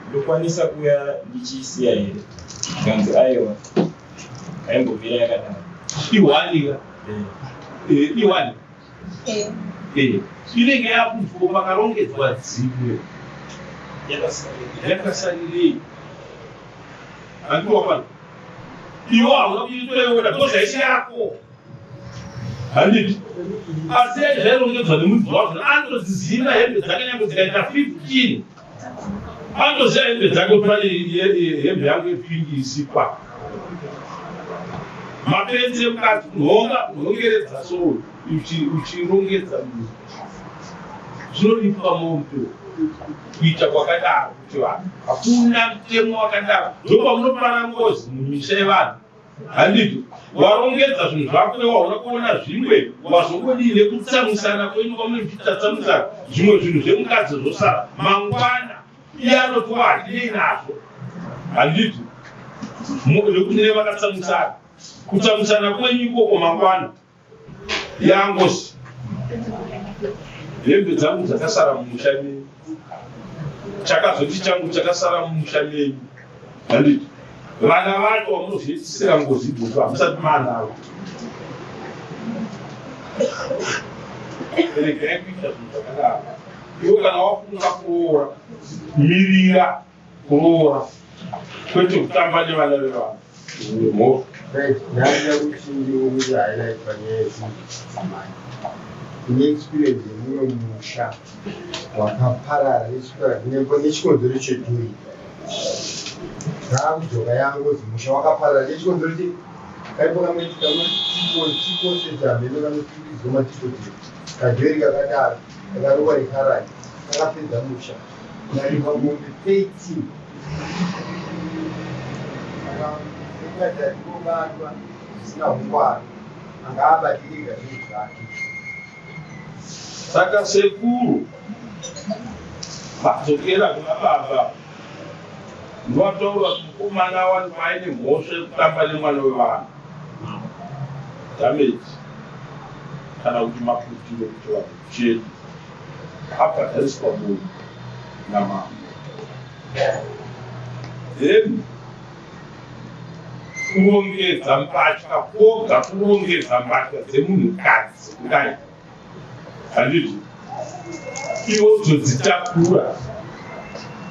Speaker 2: ndokwanisa kuuya ndichiisiya here? Ndikanzi aiwa, aimbomira yakadaro.
Speaker 3: Ihwani ka? Ihwani? Eh, inenge yakunzwa pakarongedzwa dzimwe yakasarirei handiwapano iwe hauna kuitoiona because haisi yako handiti asi zvairongedzwa nemudzi wazvo anotodziziva hembe dzake nyange dzikaita 15 anotoziva hembe dzake kuti pane hembe yangu yepingi isikwa mapenzi emukadzi kunhonga kunhongeredza so uchirongedza munhu zvinodipa mombe kuita kwakadaro kuti vanhu hakuna mutemo wakadaro ndopamunopara ngozi mumisha yevanhu handiti warongedza zvinhu zvako iwe hauna kuona zvimwe wazongodii nekutsamwisana kwenyu kwamunenge muchitatsamwisana zvimwe zvinhu zvemukadzi zvosara mangwana iye anotiwa handinei nazvo handiti nekuti ne vakatsamwisana kutsamwisana kwenyu ikoko mangwana yangozi hembe dzangu dzakasara mumusha menyu chakazoti changu chakasara mumusha menyu handiti vana vacho vamunozviitisira ngozi idzodzo hamusati maanavo regai kuita zvinhu zvakadaro iwe kana wafunga kuroora mirira kuroora kwete kutamba nevana vevanhu mhosva.
Speaker 8: Right, ndaida kuti ndiuze highlight panyaya yedzimai. Ndine experience yemumwe musha wakaparara nechikonzero chedhuri. Ndakudzoka yangozi musha wakaparara nechikonzero che kaipo kamwe kamatiposeta mheno kanotukidzwa matipoti kadhori kakadaro kakarukwa nekarati kakapedza musha. Ndaripa mombe 13 saka mukadzi arikubatwa zvisina hungwaru anga abatirira zvinhu zvake.
Speaker 3: Saka sekuru vadzokera kuna baba ndovataura kuti mukomana awanikwa aine mhosva yekutamba nemwana wevanhu damage kana kuti maputiro kuti vanhu chedu abhadhariswa munhu namambo then kurongedza mbatya kwoga kurongedza mbatya dzemunhukadzi kudai handiti iwe uzodzitakura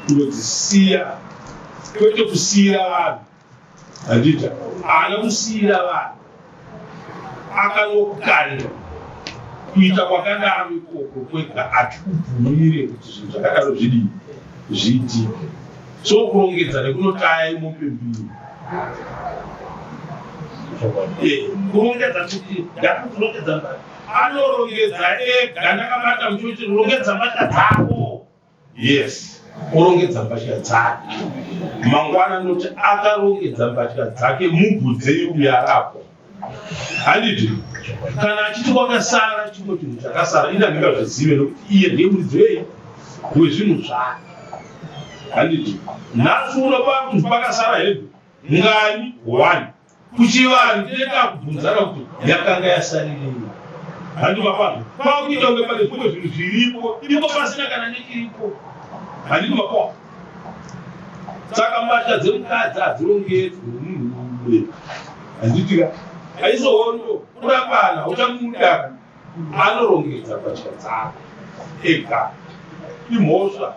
Speaker 3: unodzisiya kwete kusiyira vanhu Handiti haana kusiira vanhu, akanokanda kuita kwakadaro ikoko kwega hatikubvumire kuti zvinhu zvakadaro zvidii zviitike. So kurongedza nekunotaya imombe mbiri eh, kurongedza kuti ndakurongedza mbari anorongedza ega ndakabata muchochi rongedza mbatya dzako Yes, orongedza mbatya dzake. Mangwana ndoti akarongedza mbatya dzake mubvunzei uyo arapo. Handiti kana achiti kwakasara chimwe chinhu chakasara ini handingazvizive nokuti iye ndiye muridzi wei wezvinhu zvake. Handiti nhasi uno pakunzi pakasara hembe ngani one Kuchivanhu tinenge takubvunzana kuti yakanga yasarirei. Handi mapano kwakuita kunge pane zvimwe zvinhu zviripo ipo pasina kana nechiripo. Handiti mapoa. Saka mbatya dzemukadzi hadzirongedzwi nemunhurume. Handiti ka? Haisi hondo kurambana uchamuda anorongedza mbatya dzake ega. Imhosva.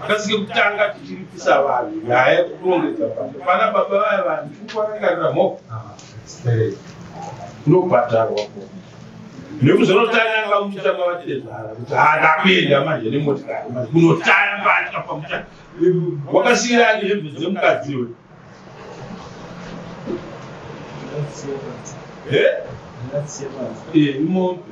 Speaker 3: Akasike kutanga tichiripisa vanhu nyaya yekurongedza mbatya. Pana baba vaya vanhu tikuvarangarira mho unobhadharwa nekuzonotanyanga mumusha mavatezvara kuti haana kuenda manje nemotikari manje kunotaya mbatya pamusha wakasiyirani hembe dzemukadzi iwe imombe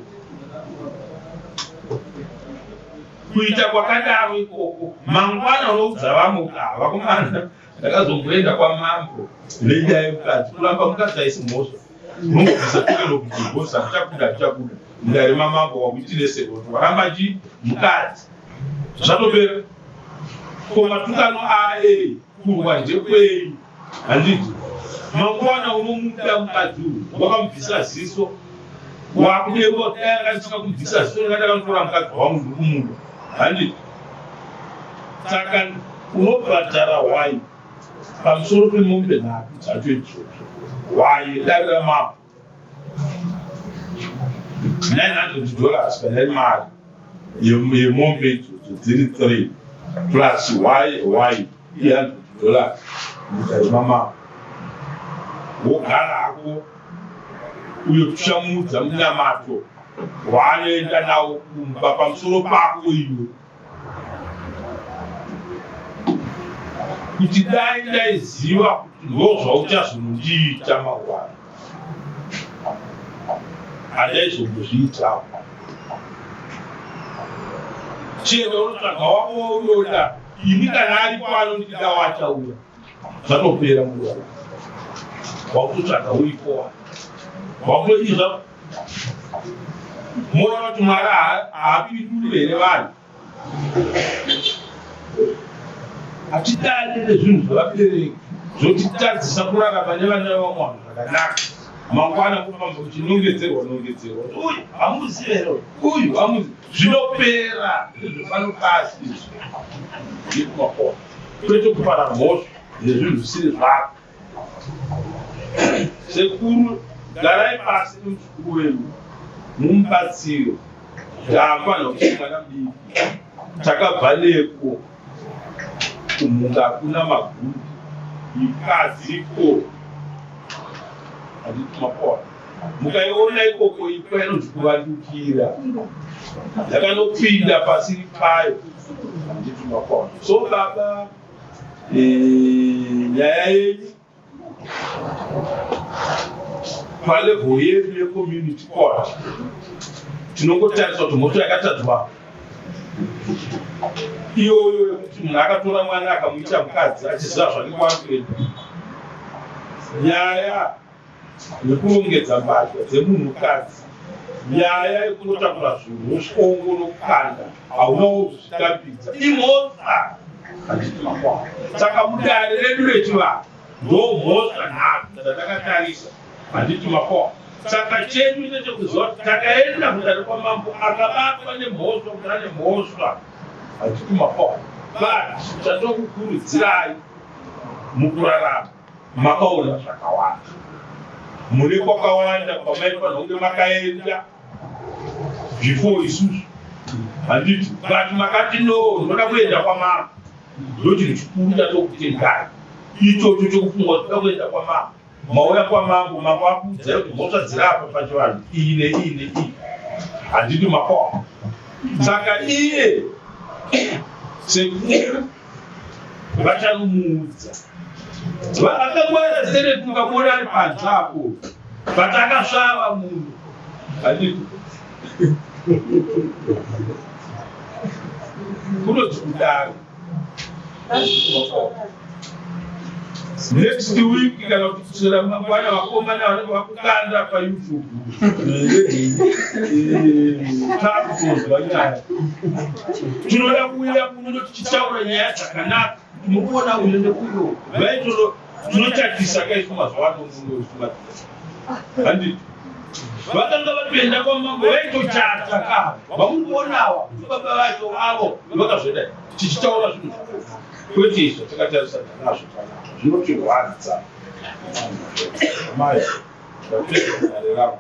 Speaker 3: kuita kwakadaro ikoko mangwana unoudza vamwe kuti ah, vakomana ndakazomboenda kwamambo nenyaya yemukadzi kuramba mukadzi haisi mhosva unongobvisa tokeno kuti mhosva hakuchakuda hakuchakuda mudare mamambo wakuitire sekoto waramba chi mukadzi zvatopera ko matukano ae kurwa ndekwei Handiti mangwana unomuda mukadzi uyu wakamubvisa ziso wakudewa kuti dai anga ndisina kumubvisa ziso ndanga ndakamutora mukadzi wangu ndiri kumuda handiti saka unobhadhara hwai pamusoro pemombe nhatu dzacho idzodzo hwai dare ramambo. 900 dollars kana iri mari yemombe idzodzo dziri 3 plus y y i100 dollars mudare mamambo wogara hako uyo tichamuudza munamato waanoenda nawo kumba pamusoro pako iwe kuti dai ndaiziva kuti ndozvauchazonondiita mangwana handaizombozviitawo chero unotsvaga wako waunoda ini kana aripo anondida wachauya zvatopera nguva wakutotsvaga uripo wa wakutoizva moona kuti mwari haapinduri here vanhu hatidade nezvinhu zvevabereki zvotitadzisa kurarama nevana vevamwe vanhu zvakanaka mangwana kufamba uchinongedzerwa nongedzerwa uyu hamuzive here uyu hamuzi zvinopera ndezvepano pasi izvi ndikumakona kwete kupara mhosva nezvinhu zvisiri zvako Sekuru garai pasi nemuzukuru wenyu mumubatsire taafanira kuti mwana mudiki takabva neko kumhunga hakuna magundi imbwa dziriko handiti makona mukaiona ikoko imbwa inonzi kuvandukira yakanopinda pasiri payo handiti makona so baba nyaya yenyu palevel yedu yecommunity court tinongotarisa kuti mhosva yakatadzwa iyoyo yekuti munhu akatora mwana akamuita mukadzi achiziva zvake kwaari kuenda nyaya yekurongedza mbatya dzemunhukadzi nyaya yekunotakura zvinhu wosvika nokukanda haunawo kuzvitambidza imhosva handiti makwana saka mudare redu rechivanhu ndomhosva nhatu dzatakatarisa handiti makwana saka chedu ndechekuziva kuti takaenda kudare kwamambo akabatwa nemhosva kuti ane mhosva handiti makwana but chatokukurudzirai mukurarama Makaona zvakawanda, mune kwakawanda kwamaifanira kunge makaenda before isusu, handiti? But makati no, ndoda kuenda kwamambo. Ndochinhu chikuru chatokutendai ichocho chokufunga kuti ndoda kuenda kwamambo. Mauya kwamambo, mambo akuudzai kuti mhosva dziri apa pachivanhu iyi neiyi neiyi, handiti? Makaona. Saka iye sekuru vachanomuudza akangwara sereti mukamuona ari panze apo but akasvava munhu handiti kunonzi kudaro next week kana kuti kuswera mangwana vakomana vanenge vakukanda payoutube takutonzwa nyaya tinoda kuuya kuno tichitaura nyaya dzakanaka mukuona uyu nekuyo vaitono tinochatisa kaisu mazuva ano muno handiti vakanga vatoenda kwamambo vaitochata ka vamuri kuonawa baba vacho avo vakazoenda tichitaura zvinhu kwete izvo takatarisana nazvo zvinotirwadza mai ndapedza dare rangu.